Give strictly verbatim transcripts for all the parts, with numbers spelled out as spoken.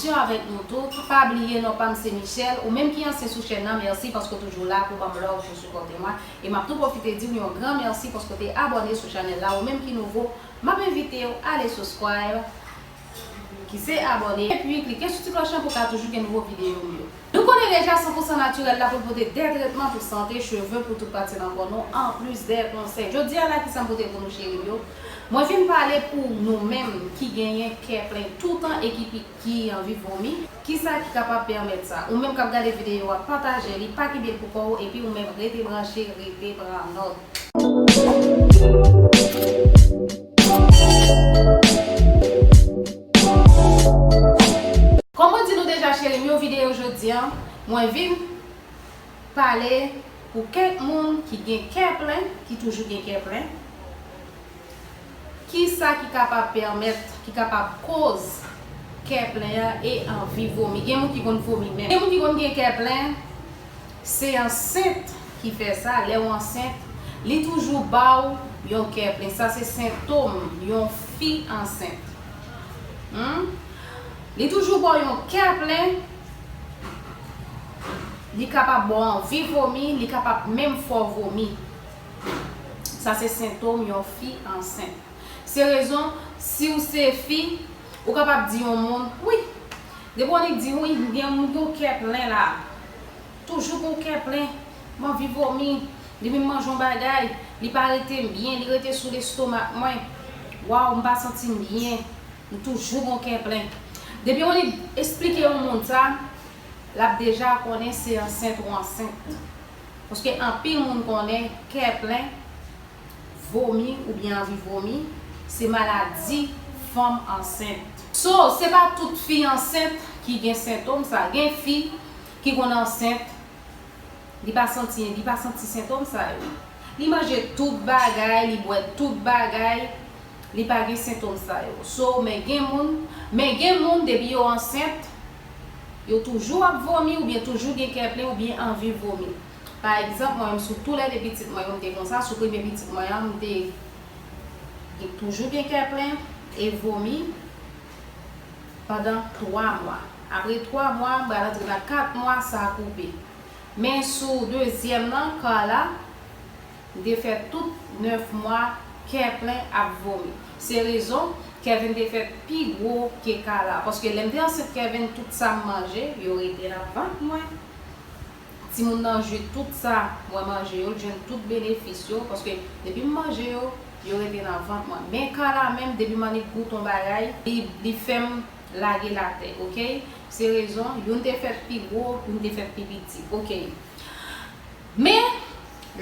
Avèk nou tout. Pa bliye non pa m se Michelle. Ou menm ki ansyen sou chèn nan, mèsi paske w toujou la pou ban m love, pou sipòte mwen. E m ap tou pwofite di w yon gran mèsi paske w te abòne sou chanèl la. Ou menm ki nouvo, m ap envite w ale subscribe, ki se abòne, epi klike sou ti klòch lan pou w ka toujou gen nouvo videyo m yo. Nou konnen deja san pou san natirèl la pou l pote de tretman pou sante, cheve, pou tout pati nan kò nou, anplis de konsèy. Jodi a la, kisa m pote pou nou, cheri m yo? Mwen vin pale pou nou menm ki genyen kè plen toutan e ki pi ki anvi vomi, kisa ki kapab pèmèt sa? Ou menm k ap gade videyo a, pataje li, pa kenbe l pou kò w, epi ou menm rete branche, rete pran nòt. Kòm mwen di nou deja, cheri m yo, videyo jodi a, mwen vin pale pou kèk moun ki gen kè plen, ki toujou gen kè plen. Kisa ki kapab pèmèt, ki kapab koz kè plen an e anvi vomi? Gen moun ki konn vomi menm. Gen moun ki konn gen kè plen, se ansent ki fè sa. Lè w ansent, li toujou ba w yon kè plen. Sa se sentòm yon fi ansent. Hmm? Li toujou ba w yon kè plen. Li kapab ba w anvi vomi, li kapab menm fè w vomi. Sa se sentòm yon fi ansent. Se rezon, si w se fi, ou kapab di yon moun, wi, depi w annik di, wi, m gen yon kè plen la. Toujou gen yon kè plen, m anvi vomi. Depi m manje yon bagay, li pa rete m byen, li rete sou lestomak mwen. Waw, m pa santi m byen. M toujou gen yon kè plen. Depi w annik esplike yon moun sa, l ap deja konnen se ansent ou ansent. Paske anpil moun konnen kè plen, vomi oubyen anvi vomi, se maladi fanm ansent. So, se pa tout fi ansent ki gen sentòm sa. Gen fi ki konn ansent, li pa santi, li pa santi sentòm sa yo. Li manje tout bagay, li bwè tout bagay, li pa gen sentòm sa yo. So, men gen moun, men gen moun depi yo ansent, yo toujou ap vomi oubyen toujou gen kè plen oubyen anvi vomi. Pa egzanp, mwen menm sou tou lè de pitit mwen yo, m te konsa, sou premye pitit mwen an, m te toujou gen kè plen e vomi pandan twa mwa. Apre twa mwa, m pral antre nan kat mwa, sa koupe. Men sou dezyèm nan, Carla, m te fè tout nèf mwa kè plen ap vomi. Se rezon Kevin te fèt pi gwo ke Carla. Paske lè m te ansent Kevin, tout sa m manje, yo rete nan vant mwen. Timoun nan jwi tout sa mwen manje yo, l jwenn tout benefis yo, paske depi m manje yo, yo rete nan vant mwen. Men Carla menm, depi m annik goute yon bagay, li, li fè m lage l atè, oke? Se rezon, youn te fèt pi gwo, youn te fèt pi piti, oke? Men,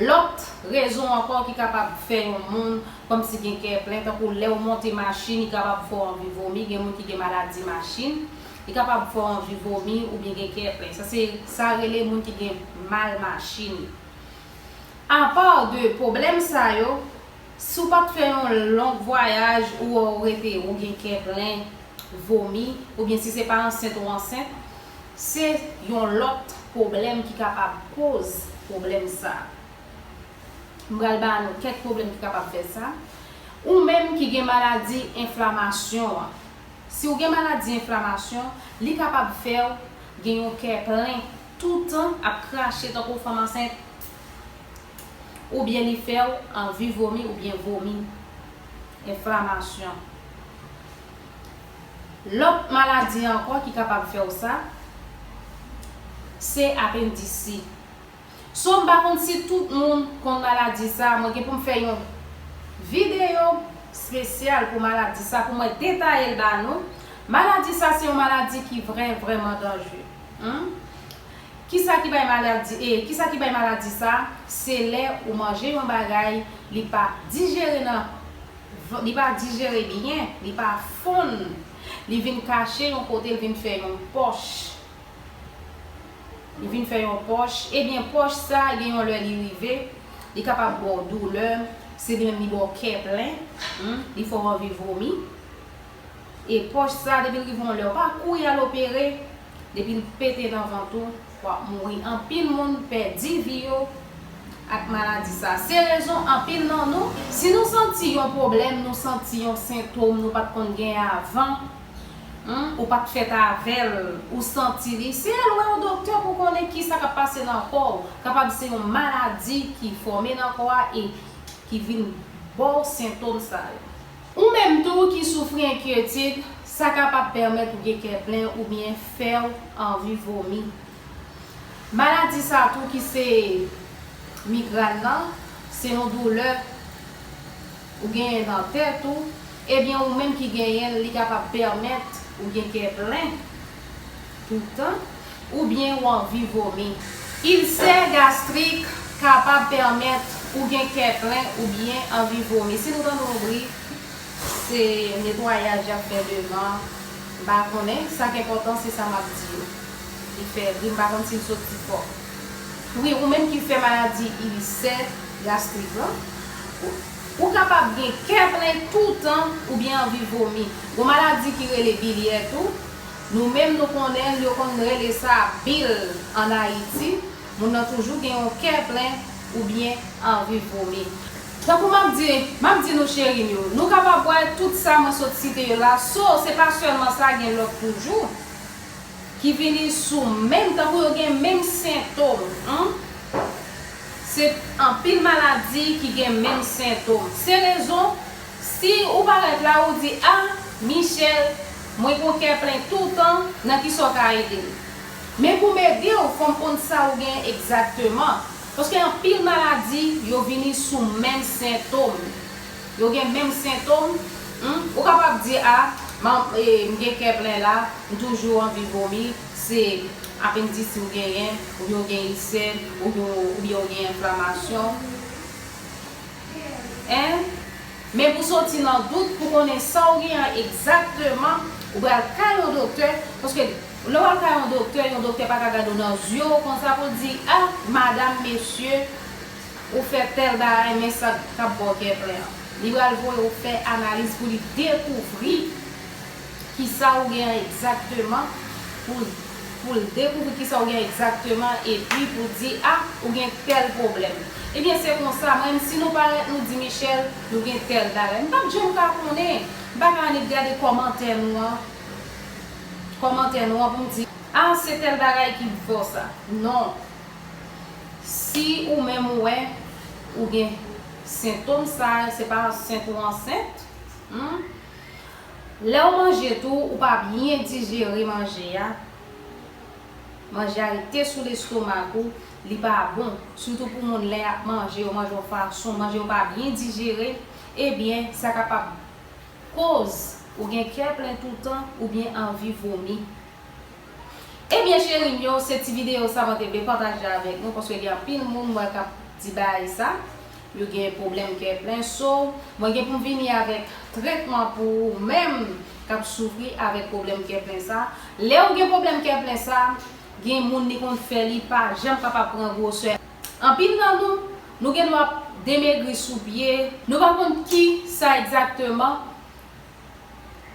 lòt rezon ankò ki kapab fè yon moun kòmsi gen kè plen, tankou lè w monte machin, li kapab fè w anvi vomi, gen moun ki gen maladi machin, li kapab fè w anvi vomi oubyen gen kè plen. Sa se, sa rele moun ki gen mal machin. Apa de pwoblèm sa yo, si w pa t fè yon long vwayaj ou wè w rete, ou gen kè plen, vomi, oubyen si se pa ansent ou ansent, se yon lòt pwoblèm ki kapab koz pwoblèm sa. M pral ba nou kèk pwoblèm ki kapab fè sa. Ou menm ki gen maladi enflamasyon an. Si w gen maladi enflamasyon, li kapab fè w gen yon kè plen toutan ap krache tankou fanm ansent, oubyen li fè w anvi vomi oubyen vomi. Enflamasyon. Lòt maladi ankò ki kapab fè w sa, se apendisit. So, m pa konn si tout moun konn maladi sa, mwen gen pou m fè yon videyo espesyal pou maladi sa, pou mwen detaye l ba nou. Maladi sa se yon maladi ki vrè, vrèman danje. Hmm? Kisa ki bay maladi, e, kisa ki bay maladi sa? Se lè ou manje yon bagay, li pa dijere nan, li pa dijere byen, li pa fonn, li vin kache yon kote, li vin fè yon pòch. Li vin fè yon pòch, ebyen pòch sa gen yon lè li rive, li kapab ba w doulè, se li menm li ba w kè plen, hmm, li fè w anvi vomi. E pòch sa, depi l rive yon lè, w pa kouri al opere, depi l pete nan vant ou, w ap mouri. Anpil moun pèdi vi yo ak maladi sa. Se rezon anpil nan nou, si nou santi yon pwoblèm, nou santi yon sentòm nou pa t konn gen avan, Ou pa t fèt avè l, ou santi li. Se al wè yon doktè pou konnen kisa k ap pase nan kò w. Kapab se yon maladi ki fòme nan kò a e ki vin ba w sentòm sa yo. Ou menm tou ki soufri enkyetid, sa kapab pèmèt ou gen kè plen oubyen fè w anvi vomi. Maladi sa tou ki se migrèn nan, se yon doulè ou genyen nan tèt ou, ebyen ou menm ki genyen l, li kapab pèmèt ou gen kè plen toutan, oubyen ou anvi vomi. Ilsè gastrik kapab pèmèt ou gen kè plen oubyen anvi vomi. Si nou tande yon bri, se netwayaj y ap fè devan. M pa konnen, sa k enpòtan, se sa m ap di yo. Li fè bri, m pa konn si l soti fò. Wi, ou menm ki fè maladi ilsè gastrik lan, ou, ou kapab gen kè plen toutan oubyen anvi vomi. Gon maladi ki rele bilyè tou, nou menm nou konnen l, yo konn rele sa bil ann Ayiti. Moun nan toujou gen yon kè plen oubyen anvi vomi. Tankou m ap di, m ap di nou cheri m yo, nou kapab wè tout sa mwen sot site yo la, so se pa sèlman sa, gen lòt toujou ki vini sou menm, tankou yo gen menm sentòm. Humm. Se anpil maladi ki gen menm sentòm. Se rezon, si ou parèt la, ou di, "A, Michèle, mwen gon kè plen toutan, nan kisa w ka ede m?" Men pou m ede w, fò m konn sa ou gen egzakteman. Paske anpil maladi, yo vini sou menm sentòm. Yo gen menm sentòm. Humm. Ou kapab di, "A, m, e, m gen kè plen la, m toujou anvi vomi, se apendisi w genyen, oubyen w gen ilsè, oubyen, oubyen w gen enflamasyon." Hein? Men pou soti nan dout, pou konnen sa w gen an egzakteman, ou pral kay yon doktè, paske lè w al kay yon doktè, yon doktè pa ka gade w nan zye w konsa pou l di, "A, madanm, mesye, ou fè tèl bagay, men sa k ap ba w kè plen an." Li pral voye w fè analiz pou li dekouvri kisa ou gen an egzakteman, pou, pou l dekouvri kisa ou gen egzakteman, epi pou di, "A, ou gen tèl pwoblèm." Ebyen, se konsa, mwen menm, si nou parèt, nou di, "Michèle, nou gen tèl bagay." M p ap janm ka konnen, m pa ka annik gade kòmantè nou an, kòmantè nou an pou m di, "A, se tèl bagay ki fè w sa." Non. Si ou menm ou wè, ou gen sentòm sa, se pa ansent ou ansent. Humm. Lè w manje tou, ou pa byen dijere manje a. Manje a rete sou lestomak ou, li pa bon. Sitou pou moun lè y ap manje, yo manje yon fason, manje yo pa byen dijere, ebyen, sa kapab koz ou gen kè plen toutan oubyen anvi vomi. Ebyen, cheri m yo, se ti videyo sa mwen te vle pataje avèk nou, paske gen anpil moun m wè k ap di bagay sa, yo gen pwoblèm kè plen. So, mwen gen pou m vini avèk tretman pou ou menm k ap soufri avèk pwoblèm kè plen sa. Lè ou gen pwoblèm kè plen sa, gen moun li konn fè li pa janm kapab pran gwosè. Anpil nan nou, nou gen dwa ap demegri sou pye, nou pa konn ki sa egzakteman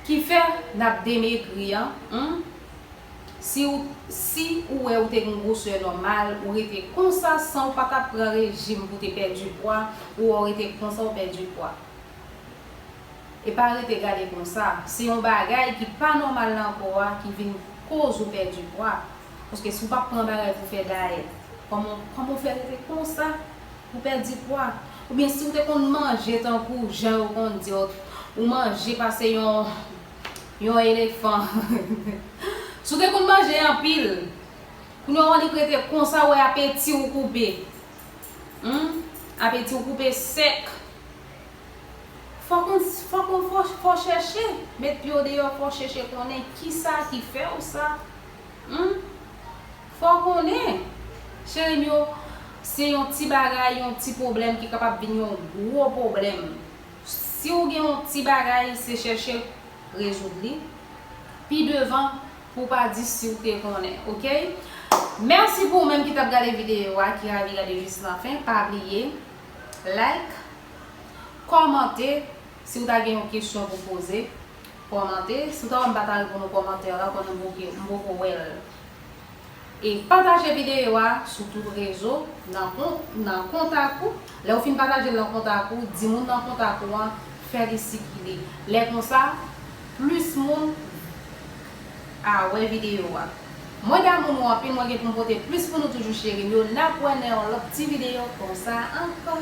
ki fè n ap demegri an, humm. Si ou, si ou wè ou te gen gwosè nòmal, ou rete konsa san ou pa t ap pran rejim pou te pèdi pwa, ou wè ou rete konsa ou pèdi pwa. E pa rete gade konsa, se yon bagay ki pa nòmal nan kò a ki vin koz ou pèdi pwa. Paske si w p ap pran bagay pou fè dayèt, kòman, kòman w fè rete konsa? Ou pèdi pwa. Oubyen si w te konn manje tankou jan yo konn di w, ou manje pase yon, yon elefan. Si w te konn manje anpil, kounye a w annik rete konsa, w wè apeti w koupe. Humm, apeti w koupe sèk. Fòk ou, fòk ou, fò, fò chèche, met pye w deyò, fò chèche konnen kisa ki fè w sa. Humm. Fò w konnen, cheri m yo, se yon ti bagay, yon ti pwoblèm ki kapab vin yon gwo pwoblèm. Si w gen yon ti bagay, se chèche rezoud li pi devan pou w pa di si w te konnen, oke? Mèsi pou ou menm ki t ap gade videyo a, ki ravi gade jis nan fen. Pa bliye, like, kòmante, si w ta gen yon kesyon pou poze, kòmante. Si w ta wè m pa ta reponn ou kòmantè la, konnen m poko, m poko wè l. E pataje videyo a sou tout rezo, nan kon, nan kontak ou. Lè w fin pataje l nan kontak ou, di moun nan kontak ou an, fè li sikile. Lè konsa, plis moun a wè videyo a. Mwen damou nou anpil, mwen gen pou m pote plis pou nou toujou cheri m yo. N ap wè nan yon lòt ti videyo konsa ankò.